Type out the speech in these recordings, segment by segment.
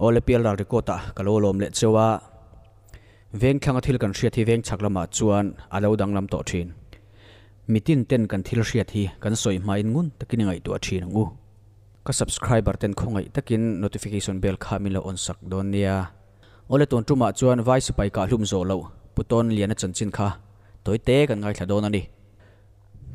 Awle pial ral record ah ka lo lawm leh cheu a, veng thlanga thil kan hriat hi veng chhak lamah chuan a lo danglam tawh thin. Mitin ten kan thil hriat hi kan sawi hmain ngun takin i ngaihtuah thin ang u. Ka subscriber ten khawngaih takin notification bell kha min lo on sak dawn nia. Awle tun tumah chuan vai sipai kah hlum zawh loh Pu Tawn Liana chanchin kha tawi te kan ngaithla dawn a ni.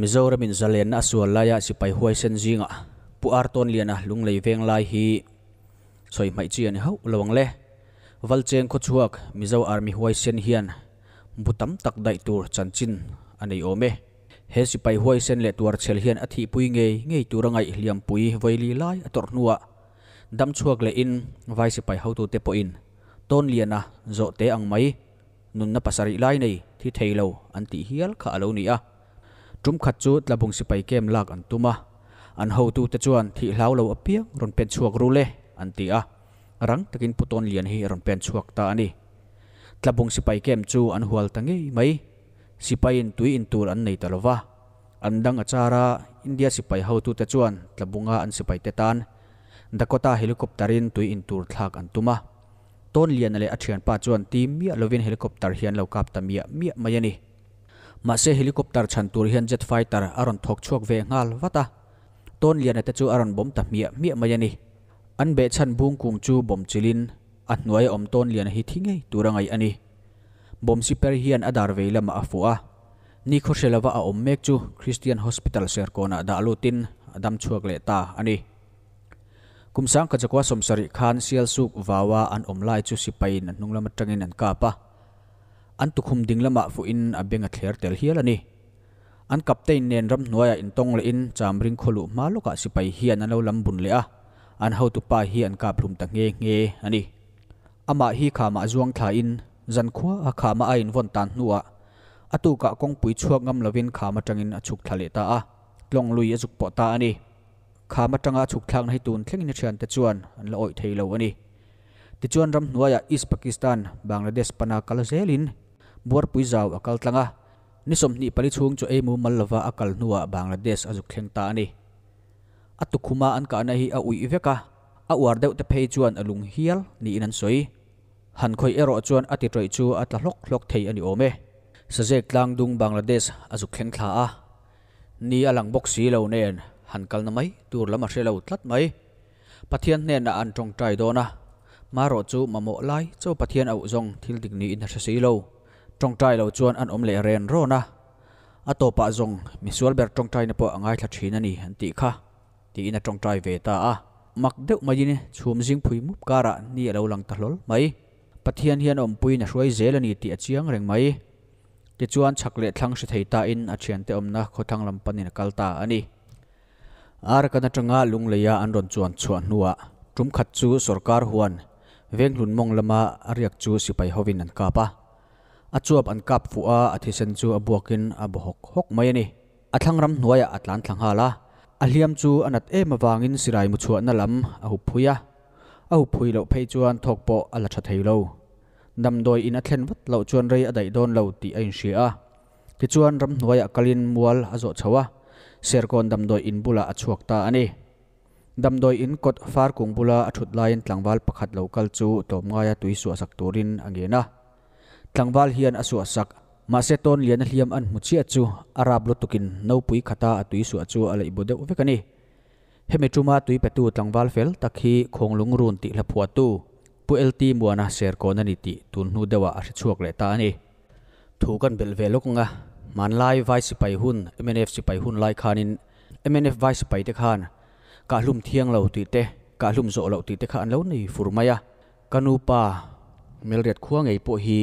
Mizoramin zalenna a sual laia sipai huaisen zingah Pu Ar Tawn Liana lunglei veng lai hi sawi hmaih chi a ni hauh lo ang le. Valcheng khawchhuak Mizo Army huaisen hian bu tam tak daih tur chanchin a nei awm e. He sipai huaisen leh tuarchhel hian a thihpui ngei ngei tur a ngaih hliampui vawili lai a tawrh hnuah Dam chhuak leh in vai sipai hotute pawhin Tawnliana zawh te ang mai nunna pasarih lai nei thi thei lo an tih hial kha a lo ni a. Tum khat chu Tlabung sipai kem lak an tum a, an hotute chuan thih hlau lo apiang rawn pen chhuak rul e an ti a, rang takin Pu Tawnlian hi rawn pen chhuak ta a ni. Tlabung sipai kem chu an hual ta ngei mai. Sipaiin tui in tur an nei ta lo va. An dang a char a, India sipai hotute chuan Tlabunga an sipaite tan Dakota helicopter-in tui in tur thlak an tum a. Tawnliana leh a thianpa chuan tim miah lovin helicopter hi an lo kap ta miah miah mai a ni. Mahse helicopter chhan tur hian jet fighter a rawn thawk chhuak ve nghal vat a, Tawnliana te chu a rawn bawm ta hmiah hmiah mai a ni. An behchhan bung kung chu bawm chilhin a hnuaia awm Tawnliana hi thi ngei tur a ngaih a ni. Bawm siper hian a dar vei lamah a fuh a. Ni khawhre lova a awm mek chu Christian Hospital Serkawnah dah lutin a dam chhuak leh ta a ni. Kum sangkha chakua sawmsarih khan Sialsuk vaua an awm lai chu sipaiin a hnung lam atangin an kap a. An tukhum ding lamah fuhin a beng a thler tel hial a ni. An captain nen ramhnuaiah intawng lehin Chamring khaw luh hma lawkah sipai hian an lo lam bun leh a, an hotupa hi an kap hlum ta nghe nghe a ni. Amah hi khamah zuang thlain zankhua a khama a invawn tan hnuah a tukah kawngpui chhuak ngam lovin kham atangin a chhuk thla leh ta a, tlawng lui a zuk pawh ta a ni. Kham atanga a chhuk thlakna hi tun thlengin a thiante chuan an la awih thei lo a ni. Tichuan ramhnuaiah East Pakistan, Bangladesh pana kal zelin buarpui zau a kal tlang a, ni 24 chhung chu ei mumal lova a kal hnuah Bangladesh a zuk thleng ta a ni. A tukhuma an kahna hi a uih vek a, a uar deuh te phei chuan a lung hial niin an sawi. Han khawih erawh chuan a ti tawih chu a tla hlawk hlawk thei a ni awm e. Sazek tlang dung Bangladesh a zuk thleng thla a, ni a lang bawk si lo nen han kalna mai tur lam a hre lo tlat mai. Pathian hnenah an tawngtai dawn a, marawh chu mamawh lai chaw Pathian auh zawng thil dik niin a hre si lo. Tawngtai lo chuan an awm leh ren rawn a, a tawpah zawng misual ber tawngtaina pawh a ngaithla thin a ni an tih kha. Tiin a tawngtai ve ta a. Mak deuh maiin chhum zing phui mup karah ni a lo lang ta hlawl mai. Pathian hian awmpuiin a hruai zel a ni tih a chiang reng mai. Tichuan chhak leh thlang hre thei tain a thiante awmna khawthlang lam panin a kal ta a ni. Arakan atanga Lungleia an rawn chuan chhuah hnuah tum khat chu sorkar huan Venghlun mawng lama a riak chu sipai hovin an kap a. A chuap an kap fuh a, a thisen chu a buakin a baw hawk hawk mai a ni. A thlang ram hnuaiah a tlan thla nghal a, a hliam chu a nat em avangin sirai mu chhuahna lam a hup phui a, a hup phui loh phei chuan thawk pawh a la tha thei lo. Damdawi in a thlen vat loh chuan rei a daih dawn lo tih a inhria a. Tichuan ram hnuaiah kalin mual a zawh chho a, Serkawn damdawi in bulah a chhuak ta a ni. Damdawi in kawt far kung bula a thut laiin tlangval pakhat lo kal chu tlawmngaia tui suahsak turin a ngen a. Tlangval hian a suahsak, mahse tawn lian a hliam an hmu chiah chu a rap lutukin nopui khata a tui suah chu a leih bu deuh vek a ni. Hemi tuma tui petu tlangval fel tak hi Khawnglung run tih hla phuahtu Pu LT Muana serkawn a ni tih tun hnu deuhah a hre chhuak leh ta a ni. Thu kan belh ve lawk ang a, hmanlai vai sipai hun, mnf sipai hun lai khanin mnf vai sipai te khan kahhlum thiang lo tih te, kahhlum zawh loh tih te kha an lo nei fur mai a. Ka nu pa Melriat khua ngei pawh hi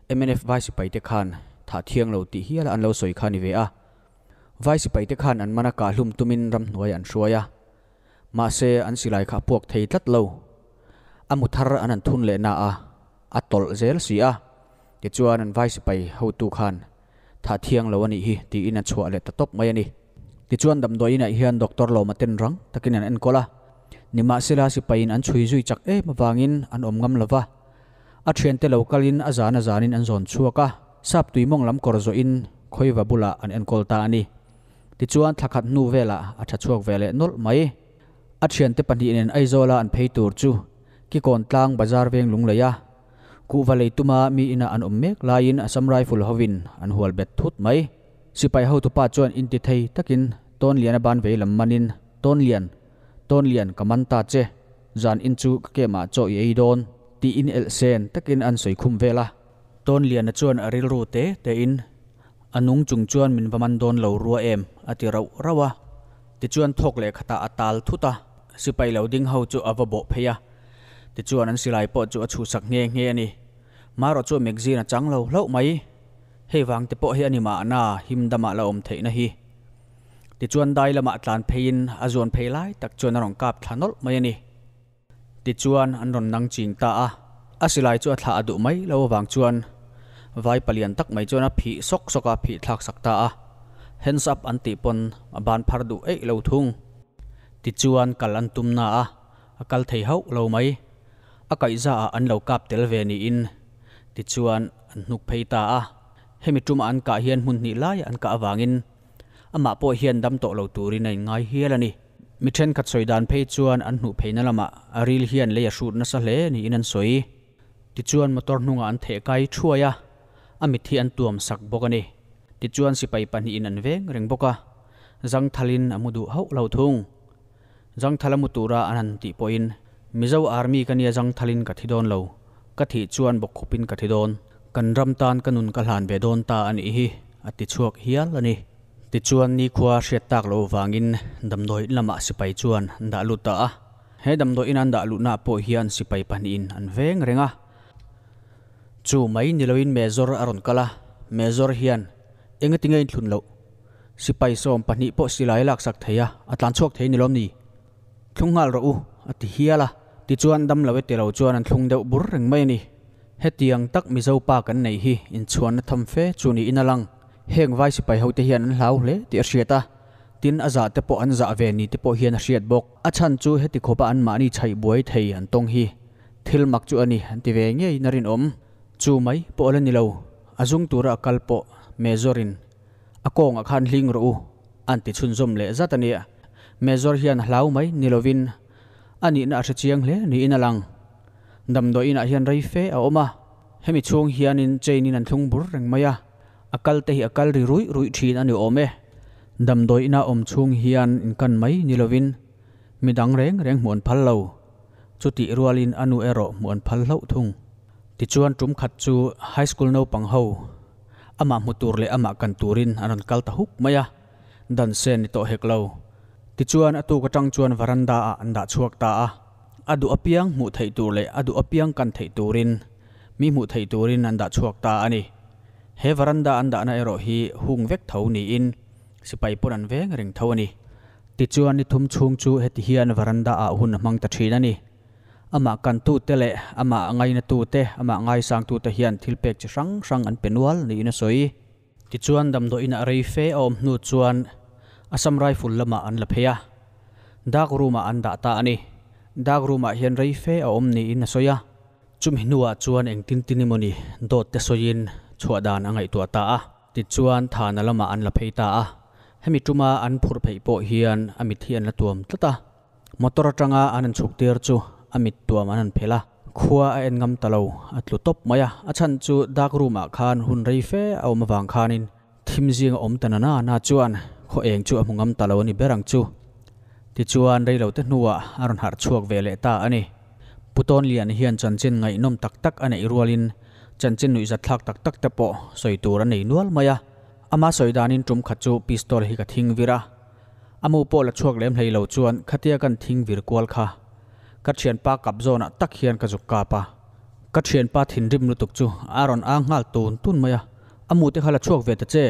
mnf vai sipai te khan thah thiang lo tih hial an lo sawi kha ni ve a. Vai sipai te khan an mana kahhlum tumin ramhnuai an hruai a. Mahse an silai kha a puak thei tlat lo. A mu thar an han thun leh na a, a tawlh zel si a. Tichuan an vai sipai hotu khan thah thiang lo a nih hi tiin a chhuah leh ta tawp mai a ni. Tichuan damdawi inah hian Doctor Lawma ten rang takin an enkawl a, nimahsela sipaiin an chhui zui chak em avangin an awm ngam lova. A thiante lo kalin a zan a zanin an zawn chhuak a, sap tui mawng lam kawr zawhin khawiva bulah an enkawl ta a ni. Tichuan thla khat hnu velah a tha chhuak ve leh nawlh mai. A thiante pahnih nen Aizawla an phei tur chu Kikawn tlang bazar veng lunglei a, kuhva lei tuma mi ina an awm mek laiin Assam Rifle hovin an hual bet thut mai. Sipai hotupa chuan inti thei takin Tawnliana ban vei lam manin, Tawnlian, Tawnlian ka man ta che, zan in chu ka kemah chaw i ei dawn, tiin elh sen takin an sawi khum vel a. Tawnliana chuan a rilru te tein, A nung chung chuan min va man dawn lo rua em? a ti rauh rauh a. Tichuan thawk leh khatah a tal thut a, sipai lo ding ho chu a va bawh phei a. Tichuan an silai pawh chu a chhuhsak nghe nghe a ni. Marawh chu magazine a chang lo hlauh mai. Hei vang te pawh hi a ni mahna him damah la awm theihna hi. Tichuan dai lamah tlan pheiin a zuan phei lai tak chuan a rawn kap thla nawlh mai a ni. Tichuan an rawn nang ching ta a, a silai chu a thlah a duh mai lo avang chuan vai palian tak mai chuan a phih sawk sawk a, phih thlak sak ta a. Hands up an tih pawn a ban phar duh eih lo thung. Tichuan kal an tum na a, a kal thei hauh lo mai. A kaihza ah an lo kap tel ve niin tichuan an hnuk phei ta a. Hemi tum a an kah hian hmun hnih lai an kah avangin amah pawh hian dam tawh lo turin a inngai hial a ni. Mi thenkhat sawi dan phei chuan an hnuh pheina lamah a ril hian lei a hrut nasa hle niin an sawi. Tichuan motor hnungah an theh kai thuai a, a mit hi an tuam sak bawk a ni. Tichuan sipai pahnihin an veng reng bawk a, zangthalin a mu duh hauh lo thung. Zangthal a mu tura an han tih pawhin, Mizo Army ka nia zangthalin ka thi dawn lo, ka thih chuan bawkkhupin ka thi dawn, kan ram tan ka nun ka hlan ve dawn ta a nih hi, a ti chhuak hial a ni. Tichuan nikhua hriat tak loh vangin damdawi lamah sipai chuan an dah lut ta a. He damdawi in an dah luhnaah pawh hian sipai pahnihin an veng reng a. Chu mai ni loin Major a rawn kal a, Major hian engati nge inthlun loh? Sipai 12 pawh silai a laksak thei a, a tlan chhuak thei ni lawm ni? Thlung nghal rawh u, a ti hial a. Tichuan dam lo e ti lo chuan an thlung deuh bur reng mai a ni. Hetiang tak Mizo pa kan neih hi inchhuanna tham fe chu niin a lang. Heng vai sipai hote hian an hlau hle tih a hriat a, tin a zah te pawh an zah ve ni te pawh hian a hriat bawk. A chhan chu heti khawpa anmahni chhaih buai thei an tawng hi thil mak chu a ni an ti ve ngeiin a rinawm. Chu mai pawh la ni lo, a zung tura a kal pawh Major-in a kawngah khan hling rawh u an ti chhunzawm leh zat a nia. Major hian a hlau mai ni lovin a nihna a hre chiang hle niin a lang. Damdawi inah hian rei fe a awm a, hemi chhung hianin chain-in an thlung bur reng mai a. A kal te hi a kal ri ruih ruih thin a ni awm e. Damdawi ina awm chhung hian inkan mai ni lovin mi dang reng reng hmuh an phal lo. Chutih rualin a nu erawh hmuh an phal hlauh thung. Tichuan tum khat chu high school naupang ho amah hmu tur leh amah kan turin an rawn kal ta huk mai a, dan sen ni tawh hek lo. Tichuan a tuk atang chuan varanda ah an dah chhuak ta a, a duh apiang hmuh theih tur leh a duh apiang kan theih turin mi hmuh theih turin an dah chhuak ta a ni. He varanda an dahna erawh hi hung vek tho niin sipai pawn an veng reng tho a ni. Tichuan ni thum chhung chu heti hian varanda ah hun a hmang ta thin a ni. Amah kantute leh amah ngainatute, amah ngaisangtute hian thil pek chi hrang hrang an pe nual niin a sawi. Tichuan damdawiin a rei fe a awm hnu chuan Assam Rifle lamah an la phei a, dark room ah an dah ta a ni. Dark room ah hian rei fe a awm niin a sawi a. Chumi hnuah chuan engtin tin emawni dawt te sawiin chhuah dan a ngaihtuah ta a, tichuan thana lamah an la phei ta a. Hemi tuma an phurh pheih pawh hian a mit hi an la tuam tlat a, motor atanga an han chhuk tir chu a mit tuam an han phelh a, khua a en ngam ta lo, a tlu tawp mai a. A chhan chu dark room ah khan hun rei fe a awm avang khanin thim zing a awm ta na na na chuan khaw eng chu a hmu ngam ta lo a ni ber ang chu. Tichuan reilote hnuah a rawn harh chhuak ve leh ta a ni. Pu Tawnlian hian chanchin ngaihnawm tak tak a neih rualin chanchin nuihzatthlak tak tak te pawh sawi tur a nei nual mai a. Ama sawi danin tum khat chu pistol hi ka thing vir a. A mu pawh la chhuak lem hlei lo chuan khatia kan thing vir kual kha ka thianpa kap zawnah tak hian ka zuk kap a. Ka thianpa thinrim lutuk chu a rawn ang nghal tun tun mai a. A mu te kha la chhuak ve ta che,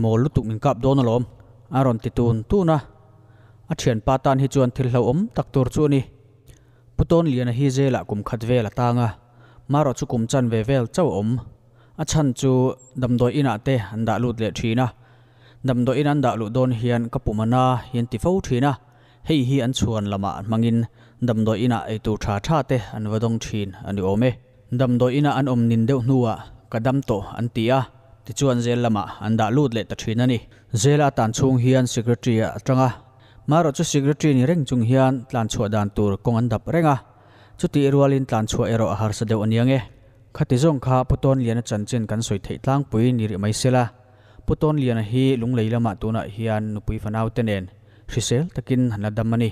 mawl lutuk min kap dawn alawm a rawn ti tun tun a. A thianpa tan hi chuan thil hlauhawm tak tur chu a ni. Pu Tawnliana hi zelah kum khat vel a tang a, marawh chu kum chan ve vel chauh a awm. A chhan chu damdawi inah te an dah lut leh thin a, damdawi in an dah luh dawn hian ka pum a na hi an ti fo thin a, hei hi an chhuan lamah hmangin damdawi inah eitur tha tha te an va dawng thin a ni awm e. Damdawi inah an awm nin deuh hnuah ka dam tawh an ti a, tichuan zel lamah an dah lut leh ta thin a ni. Zela a tan chhung hian secretary a tang a, Marawh chu secretary ni reng chung hian tlan chhuah dan tur kawng an dap reng a. Chutih rualin tlan chhuah erawh a harsa deuh aniang e. Khati zawng kha Pu Tawnliana chanchin kan sawi theih tlangpui ni rih mai sela. Pu Tawnliana hi Lunglei lamah tunah hian nupui fanau te nen hrisel takin han la dam a ni.